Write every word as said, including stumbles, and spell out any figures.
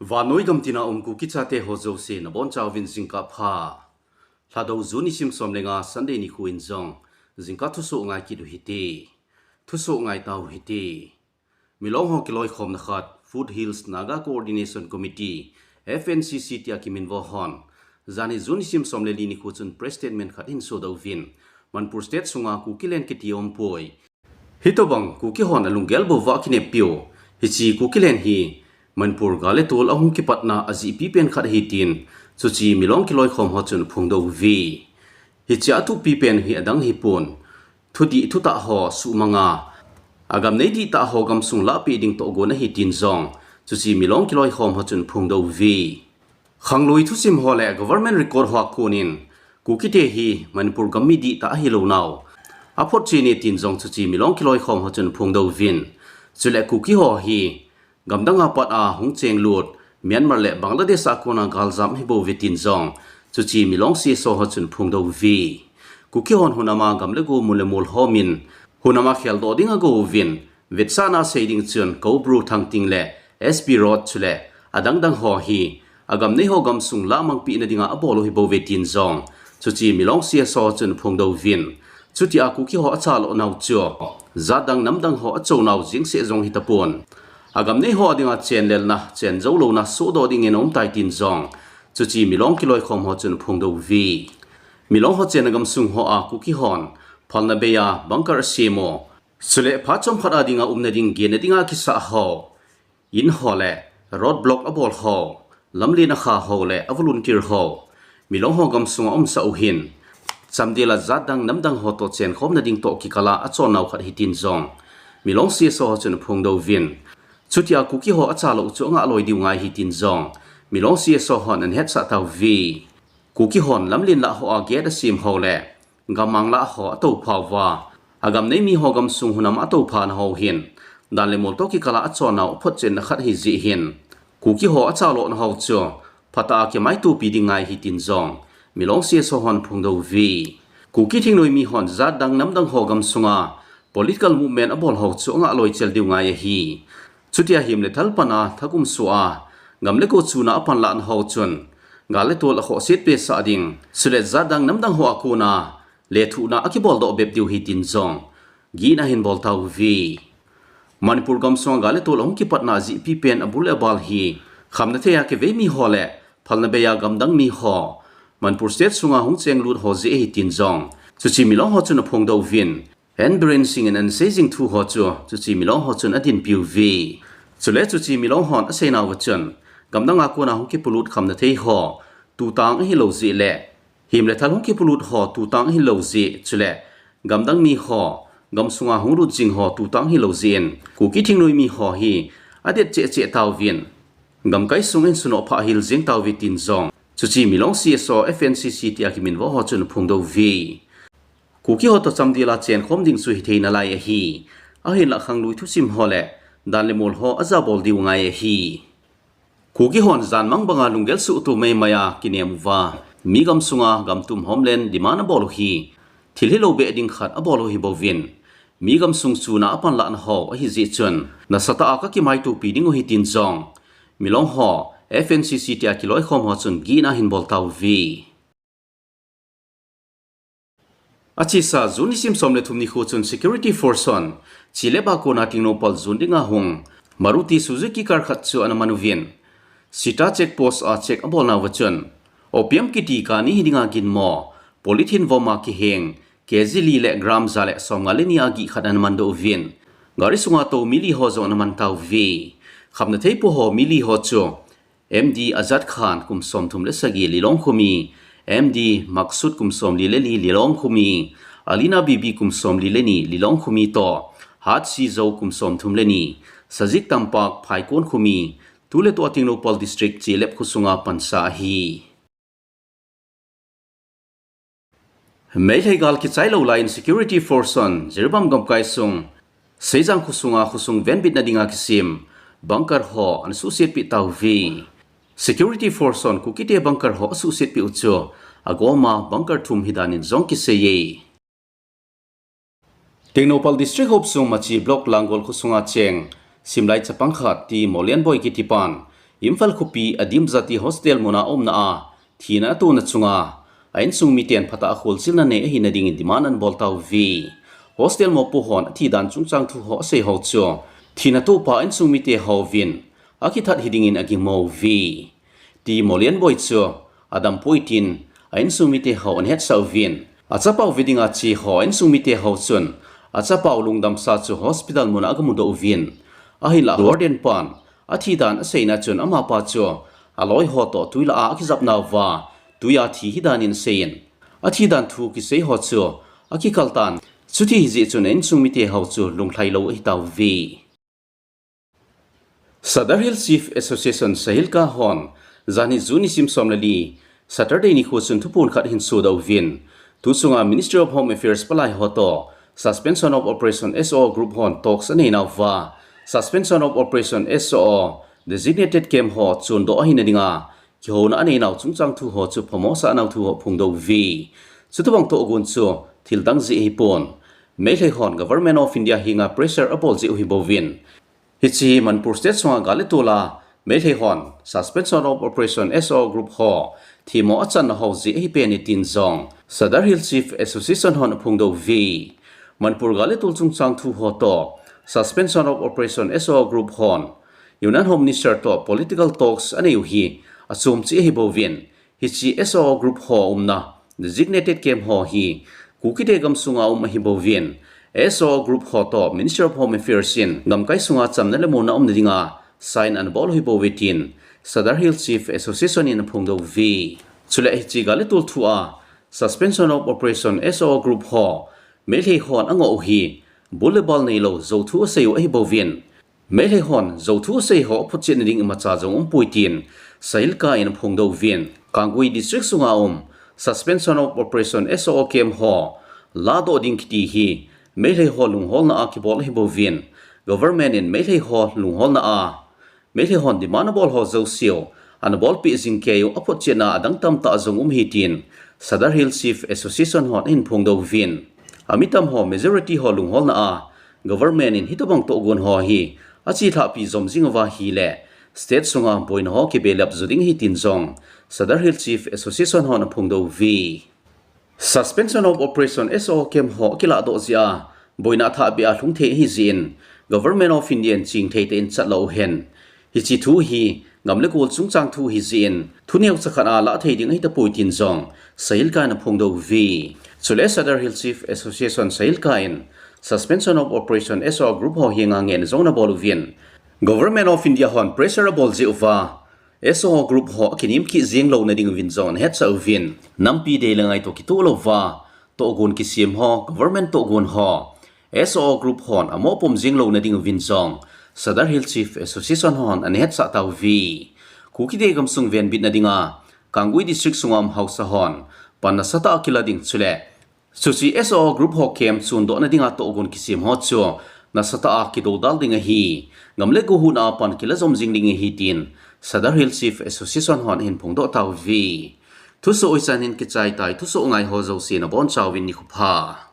Vannoi gamtina um Kuki chate ho jouse nabonchauvin jingkah pha. Lhadou June nisim som le nga Sunday nikho in jong jingkah thusoh ngai kit u hite. Thusoh ngai tau hite. Milong ho kiloikhomna khat, Foothills Naga Coordination Committee, F N C C tia kiminvo hon, janhi June nisim som le li nikho chun press statement khat ahin sodoh uvin, Manipur State sunga Kuki land kiti aumpoi. Hitobang Kuki hon alunggel bou uva akineppiu hiche Kuki land hi Manipur gal le tol ahung kipatna ajehpipen khat ahi tin, chuche Milong kiloikhom ho chun aphongdoh uve. Hichea athupi pen hi adang ahipon, thudih thutah ho suhmanga, agam nei dihtah ho gamsung lahpeh ding tohgon ahi tin jong chuche Milong kiloikhom ho chun aphongdoh uve. Khanglui thusim ho le government record hoa konin Kukite hi Manipur gam mi dihtah ahilounau aphotchen e tin jong chuche Milong kiloikhom ho chun aphongdoh uvin. Chule Kuki ho hi gamdanga pat a hung chenglut Myanmar le Bangladesh a kona galjam ahibouve tin jong chuche Milong C S O ho chun aphongdoh uve. Kuki hon hunama gam le go mun le mol homin hunama kheldoh ding agouvin, vetsahna sei ding chun Koubru, Thangting le S P Road chule adangdang ho hi agam nei ho gamsung lahmangpehna dinga abol u ahibouve tin jong chuche Milong C S O ho chun aphongdoh uvin. Chutia Kuki ho achalohnau chu jatdang namdang ho achounau jengseh jong hitapon, agam nei ho dinga chenlelna, chenjou louna sohdoh dingin aumtai tin jong chuche Milong kiloikhom ho chun aphongdoh uve. Milong ho chenna gamsung hoa Kuki hon phalna beia bunker asem u, chule phat chomkhat a dinga umna ding genna dinga kisah ho, in ho le road block abol ho, lamlen akha ho le avolunteer ho Milong ho gamsunga aumsah u hin, chamdela jatdang namdang ho toh chenkhomna ding toh kikala achonnau khat ahi tin jong Milong C S O ho chun aphongdoh uvin. Chutia Kuki ho achalou chu angahloi diu ngai ahi tin jong Milong C S O hon anahetsah tauve. Kuki hon lamlen lah hoa gate asem ho le gammang lah ho atoupha uva, agam nei mi ho gamsung hunama atoupha nau hin dan le mol toh kikala achonnau aphotchenna khat ahijeh hin, Kuki ho achalohnau chu phatah a kimaitopi ding ngai ahi tin jong Milong C S O hon aphongdoh uve. Kuki thingnoimi hon jatdang namdang ho gamsunga political movement abol ho chu angahloi chel diu ngai ahi. Chutia him le thal pana thakum soh a, gam le go chuna apanlahna ho chun gal le tol akhohsetpeh sah ding, chule jatdang namdang hoa kona lethuhna akibol doh bep diu ahi tin jong gihna ahin bol tauve. Manipur gamsunga gal le tol ahung kipatna ajehpipen abul le abal hi khamna thei a kivei mi ho le phalna beia gamdang mi ho, Manipur State sunga hung chenglut ho jeh ahi tin jong chuche Milong ho chun aphongdoh uvin. N Biren Singh in anasei jing thu ho chu chuche Milong ho chun adinpiuve. Chule chuche Milong hon aseinauva chun gamdanga kona hung kipolut khamna thei ho tutang ahilou jeh le him le thal hung kipolut ho tutang ahilou jeh, chule gamdang mi ho gamsunga hung lut jing ho tutang ahilou jeh in Kuki thingnoimi ho hi adet cheh cheh tauvin, gamkai sung in sunoh phah hel jeng tauve tin jong chuche Milong C S O F N C C tia kiminvo ho chun aphongdoh uve. Kuki ho toh chamdela chenkhom ding chu hithei nalai ahi. Ahinlah khanglui thusim ho le dan le mol ho ajabol diu ngai ahi. Kuki hon janmang banga lunggel suhtup maimai a kinem uva, mi gamsunga gamtum homeland demand abol u hi thil hilou beh ding khat abol u ahibouvin, mi gamsung chuna apanlahna ho ahijeh chun nasatah a kakimaitopi diu ahi tin jong Milong ho F N C C tia kiloikhom ho chun gihna ahin bol tauve. Achesa June nisim som le thum nikho chun security force hon Chelep a kona Tengnoupal jon dinga hung Maruti Suzuki car khat chu ana man uvin, Sita check post a check abolnauva chun opium kiti kani hidinga ginmo polythene vom a kiheng K G li le gram ja le somnga le ni a gih khat ana mandoh uvin, gari sunga tou mi li ho jong ana man tauve. Khamna thei po ho mi li ho chu M D Azad Khan kum somthum le sagi Lilong khomi, M D Maksud kum somli le li Lilong khomi, Alina Bibi kum somli le ni Lilong khomi toh Hatsi Zo kum somthum le ni, Sajik Tampak Phaikon khomi, tuletua Tengnoupal District Chelep khosunga pansa ahi. Meitei gal kichai lou laiyin security force hon Jiribam gamkai sung Seijang khosunga khosung venbitna dinga kisem bunker ho ana suhsetpeh tauve. Security force hon Kukite bunker ho asuhsetpeh u chu agoma bunker thum hidan in jong kiseiye. Tengnoupal District hopsung Machi Block Langol khosunga cheng simlai chapang khat T Molianboi kitipan Imphal khopi Adim Jati Hostel muna umna a thina atona chunga a insung miten phatah a kholchilna nei ahina dingin demand anabol tauve. Hostel mopo hon athidan chungchang thu ho asei ho chu thina atohpa a insung mite hovin akithat hidingin agingmo uve. T. Molianboi chu adampoi tin a insung mite ho anahetsah uvin, achapau ve dinga che ho a insung mite ho chun achapau lungdamsa chu hospital muna agamudoh uvin, ahinlah warden pan athidan aseina chun amapa chu aloi ho toh tui lah a akijapnauva tuia thi hidan in aseiyin, athidan thu kisei ho chu akikal tan, chuti hijeh chun a insung mite ho chu lunglhailou ahitauve. Sadar Hills Chief Association, SAHILCA hon janhi June nisim som le li, Saturday nikho chun thuphon khat ahin sodoh uvin, tuchunga Ministry of Home Affairs palai ho toh Suspension of Operation, S O O group hon talks aneinauva, Suspension of Operation, S O O designated camp ho chondoh ahina dinga kihouna aneinau chungchang thu ho chu phamosah nau thu ho aphongdoh uve. Chutobang tohgon chu thildang jeh ahipon, Meitei hon Government of India henga pressure abol jeh u ahibouvin, hiche Manipur State sunga gal le tol a Meitei hon Suspension of Operation, S O O group ho themmo achanna ho jeh ahipen e tin jong Sadar Hills Chief Association hon aphongdoh uve. Manipur gal le tol chungchang thu ho toh Suspension of Operation, S O O group hon Union Home Minister toh political talks aneiyu hi achom cheh ahibouvin, hiche S O O group ho umna designated camp ho hi Kukite gamsunga um ahibouvin, S O O group ho toh Ministry of Home Affairs in gamkai sunga chamna le muonna umna dinga sign anabol u ahibouve tin Sadar Hills Chief Association in aphongdoh uve. Chule hiche gal le tol thu a Suspension of Operation, S O O group ho Meitei hon angoh u hi bul le bal neilou jouthu aseiyu ahibouvin, Meitei hon jouthu asei ho aphotchetna ding imacha jong umpoi tin SAHILCA in aphongdoh uvin, Kangpokpi District sunga um Suspension of Operation, S O O camp ho ladoh ding kiti hi Meitei ho lungholna a kibol ahibouvin, government in Meitei ho lungholna a Meitei hon demand abol ho jouseu anabolpeh jing keiyu aphotchetna adang tamtah jong um ahi tin Sadar Hills Chief Association hon ahin phongdoh uvin, ami tam ho majority ho lungholna a government in hitobang tohgon ho hi achelhahpi jom jing uva ahile, state sunga boina ho kibelap jo ding ahi tin jong Sadar Hills Chief Association hon aphongdoh uve. Suspension of Operation, S O O camp ho akiladoh jeh a boina athahbeh a lhung thei ahi jeh in, Government of India in chingthei tah in chatlo uhen. Hiche thu hi gam le gol chungchang thu ahi jeh in, thu neocha khat a lah thei ding ahitapoi tin jong SAHILCA in aphongdoh uve. Chule Sadar Hills Chief Association, SAHILCA in Suspension of Operation, S O O group ho henga ngehna jong anabol uvin, Government of India hon pressure abol jeh uva S O O group ho akinim kit jeng louna ding uvin jong anahetsah uvin, nampi dei le ngai toh kitoh louva tohgon kisem ho, government tohgon ho S O O group hon amohpom jeng louna ding uvin jong Sadar Hills Chief Association hon anahetsah tauve. Kukite gamsung venbitna dinga Kangpokpi District sunga um haosa hon pan nasatah a kila ding chule chuche S O O group ho camp chondohna dinga tohgon kisem ho chu nasatah a kidoudal ding ahi, gam le go huna pan kila jom jing ding ahi tin Sadar Hills Chief Association hon ahin phongdoh tauve. Thusoh hichan hin kichai tai, thusoh ngai ho jouse nabonchauvin nikho pha.